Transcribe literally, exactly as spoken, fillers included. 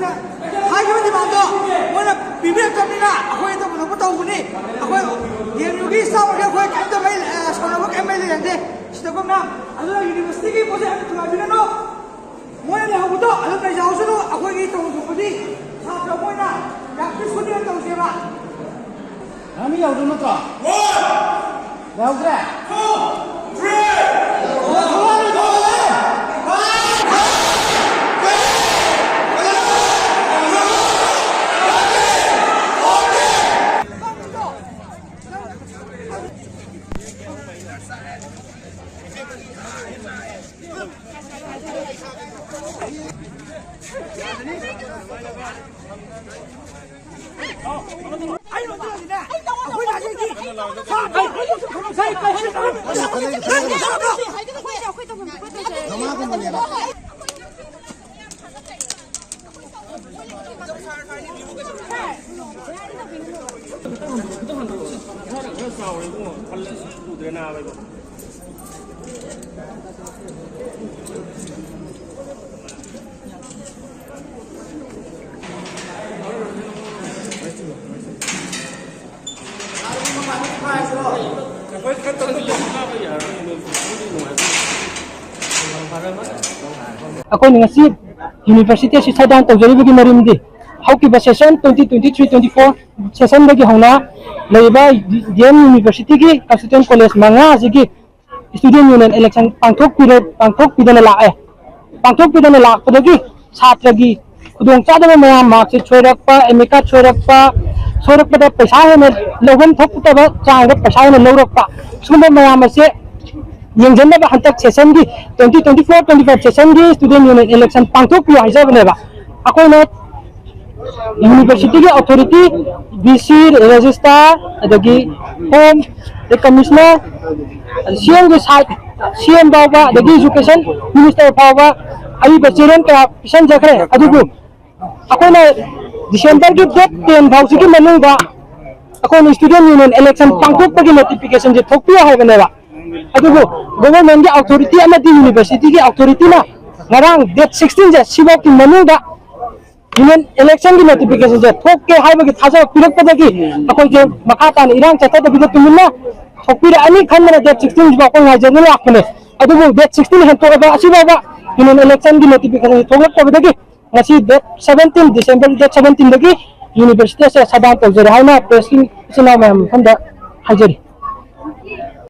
ꯍꯥꯏꯔꯤꯕ ꯗꯤꯃꯥꯟꯗꯣ ꯃꯣꯏꯅ ꯄꯤꯕꯤꯔꯛꯇꯕꯅꯤꯅ ꯑꯩꯈꯣꯏ ꯇꯧꯕ ꯊꯣꯛꯄ ꯇꯧꯕꯅꯤ꯫ ꯑꯩꯈꯣꯏ ꯗꯤ ꯑꯦꯝ ꯌꯨꯒꯤ ꯏꯁꯇꯥꯐ ꯑꯣꯏꯔꯗꯤ ꯑꯩꯈꯣꯏ ꯀꯔꯤꯝꯇ ꯃꯩ, ꯑ, ꯁꯥꯎꯅꯕ ꯀꯔꯤꯝ ꯃꯩ ꯂꯩꯅꯗꯦ꯫ ꯁꯤꯗꯀꯣ ꯃꯌꯥꯝ ꯑꯗꯨꯅ ꯌꯨꯅꯤꯚꯔꯁꯤꯇꯤꯒꯤ ꯄꯣꯠꯁꯦ ꯑꯝꯇ ꯊꯨꯒꯥꯏꯕꯤꯔꯅꯨ꯫ ꯃꯣꯏꯅ ꯂꯩꯍꯧꯕꯗꯣ ꯑꯗꯨꯝ ꯂꯩꯖꯍꯧꯁꯅꯨ꯫ ꯑꯩꯈꯣꯏꯒꯤ ꯇꯧꯕ ꯊꯣꯛꯄꯗꯤ ꯁꯥꯇ꯭ꯔ ꯃꯣꯏꯅ ꯌꯥꯝ ꯄꯤꯛ ꯁꯣꯟꯗꯅ ꯇꯧꯁꯦꯕ꯫ ꯅꯪ ꯃꯤ ꯌꯥꯎꯗꯧ ꯅꯠꯇ꯭ꯔꯣ? ꯌꯥꯎꯗ꯭ꯔꯦ? ꯑꯩꯈꯣꯏꯅ ꯉꯁꯤ ꯌꯨꯅꯤꯚꯔꯁꯤꯇꯤ ꯑꯁꯤ ꯁꯠ ꯗꯥꯎꯟ ꯇꯧꯖꯔꯤꯕꯒꯤ ꯃꯔꯝꯗꯤ, ꯍꯧꯈꯤꯕ session twenty twenty three twenty four ꯁꯦꯁꯟꯗꯒꯤ ꯍꯧꯅ ꯂꯩꯔꯤꯕ ꯗꯤ ꯑꯦꯝ ꯌꯨꯅꯤꯚꯔꯁꯤꯇꯤꯒꯤ ꯀꯟꯁꯇꯤꯇ꯭ꯌꯨꯌꯦꯟꯠ ꯀꯣꯂꯦꯖ ꯃꯉꯥ ꯑꯁꯤꯒꯤ ꯁ꯭ꯇꯨꯗꯦꯟꯠ ꯌꯨꯅꯤꯌꯟ ꯏꯂꯦꯛꯁꯟ ꯄꯥꯡꯊꯣꯛꯄꯤꯔ-, ꯄꯥꯡꯊꯣꯛꯄꯤꯗꯅ ꯂꯥꯛꯑꯦ꯫ ꯄꯥꯡꯊꯣꯛꯄꯤꯗꯅ ꯂꯥꯛꯄꯗꯒꯤ ꯁꯥꯇ꯭ꯔꯒꯤ ꯈꯨꯗꯣꯡꯆꯥꯗꯕ ꯃꯌꯥꯝ, ꯃꯥꯔꯛꯁꯤꯠ ꯁꯣꯏꯔꯛꯄ, ꯑꯦꯗꯃꯤꯠ ꯀꯥꯔꯗ ꯁꯣꯏꯔꯛꯄ, ꯁꯣꯏꯔꯛꯄꯗ ꯄꯩꯁꯥ ꯍꯦꯟꯅ ꯂꯧꯐꯝ ꯊꯣꯛꯇꯕ ꯆꯥꯡꯗ ꯄꯩꯁꯥ ꯍꯦꯟꯅ ꯂꯧꯔꯛꯄ, ꯁꯤꯒꯨꯝꯕ ꯃꯌꯥꯝ ꯑꯁꯦ ꯌꯦꯡꯁꯤꯟꯅꯕ ꯍꯟꯗꯛ ꯁꯦꯁꯟꯒꯤ, twenty twenty four twenty five ꯁꯦꯁꯟꯒꯤ ꯁ꯭ꯇꯨꯗꯦꯟꯠ ꯌꯨꯅꯤꯌꯟ ꯏꯂꯦꯛꯁꯟ ꯄꯥꯡꯊꯣꯛꯄꯤꯌꯨ ꯍꯥꯏꯖꯕꯅꯦꯕ꯫ ꯑꯩꯈꯣꯏꯅ ꯌꯨꯅꯤꯚꯔꯁꯤꯇꯤꯒꯤ ꯑꯣꯊꯣꯔꯤꯇꯤ, ꯚꯤ ꯁꯤ, ꯔꯦꯖꯤꯁꯇ꯭ꯔꯥꯔ, ꯑꯗꯒꯤ ꯍꯣꯝ, ꯑꯗꯩ ꯀꯃꯤꯁꯅꯔ, ꯁꯤ ꯑꯦꯝꯒꯤ ꯁꯥꯏꯠ, ꯁꯤ ꯑꯦꯝ ꯐꯥꯎꯕ, ꯑꯗꯒꯤ ꯏꯖꯨꯀꯦꯁꯟ ꯃꯤꯅꯤꯁꯇꯔ ꯐꯥꯎꯕ ꯑꯏꯕ ꯆꯦꯔꯣꯜ ꯀꯌꯥ ꯄꯤꯁꯤꯟꯖꯈ꯭ꯔꯦ꯫ ꯑꯗꯨꯕꯨ ꯑꯩꯈꯣꯏꯅ ꯗꯤꯁꯦꯝꯕꯔꯒꯤ ꯗꯦꯠ ꯇꯦꯟ ꯐꯥꯎꯁꯤꯒꯤ ꯃꯅꯨꯡꯗ ꯑꯩꯈꯣꯏꯅ ꯁ꯭ꯇꯨꯗꯦꯟꯠ ꯌꯨꯅꯤꯌꯟ ꯏꯂꯦꯛꯁꯟ ꯄꯥꯡꯊꯣꯛꯄꯒꯤ ꯅꯣꯇꯤꯐꯤꯀꯦꯁꯟꯁꯦ ꯊꯣꯛꯄꯤꯌꯣ ꯍꯥꯏꯕꯅꯦꯕ꯫ ꯑꯗꯨꯕꯨ ꯒꯣꯚꯔꯟꯃꯦꯟꯠꯀꯤ ꯑꯣꯊꯣꯔꯤꯇꯤ ꯑꯃꯗꯤ ꯌꯨꯅꯤꯚꯔꯁꯤꯇꯤꯒꯤ ꯑꯣꯊꯣꯔꯤꯇꯤꯅ ꯉꯔꯥꯡ ꯗꯦꯠ ꯁꯤꯛꯁꯇꯤꯟꯁꯦ, ꯁꯤꯐꯥꯎꯒꯤ ꯃꯅꯨꯡꯗ ꯌꯨꯅꯤꯌꯟ ꯏꯂꯦꯛꯁꯟꯒꯤ ꯅꯣꯇꯤꯐꯤꯀꯦꯁꯟꯁꯦ ꯊꯣꯛꯀꯦ ꯍꯥꯏꯕꯒꯤ ꯊꯥꯖꯕ ꯄꯤꯔꯛꯄꯗꯒꯤ ꯑꯩꯈꯣꯏꯁꯦ ꯃꯈꯥ ꯇꯥꯅ ꯏꯔꯥꯡ ꯆꯠꯊꯗꯕꯤꯗ ꯇꯨꯃꯤꯟꯅ ꯊꯣꯛꯄꯤꯔꯛꯑꯅꯤ ꯈꯟꯗꯅ ꯗꯦꯠ ꯁꯤꯛꯁꯇꯤꯟꯁꯤꯐꯥꯎ ꯑꯩꯈꯣꯏ ꯉꯥꯏꯖꯗꯨꯅ ꯂꯥꯛꯄꯅꯦ꯫ ꯑꯗꯨꯕꯨ ꯗꯦꯠ ꯁꯤꯛꯁꯇꯤꯟ ꯍꯦꯟꯇꯣꯛꯑꯕ ꯑꯁꯤꯐꯥꯎꯕ ꯌꯨꯅꯤꯌꯟ ꯏꯂꯦꯛꯁꯟꯒꯤ ꯅꯣꯇꯤꯐꯤꯀꯦꯁꯟ ꯊꯣꯛꯂꯛꯇꯕꯗꯒꯤ ꯉꯁꯤ ꯗꯦꯠ ꯁꯕꯦꯟꯇꯤꯟ, ꯗꯤꯁꯦꯝꯕꯔ ꯗꯦꯠ ꯁꯕꯦꯟꯇꯤꯟꯗꯒꯤ ꯌꯨꯅꯤꯚꯔꯁꯤꯇꯤ ꯑꯁꯦ ꯁꯠ ꯗꯥꯎꯟ ꯇꯧꯖꯔꯦ ꯍꯥꯏꯅ ꯄ꯭ꯔꯦꯁꯀꯤ ꯏꯆꯤꯟ ꯏꯅꯥꯎ ꯃꯌꯥꯝ ꯃꯐꯝꯗ ꯍꯥꯏꯖꯔꯤ꯫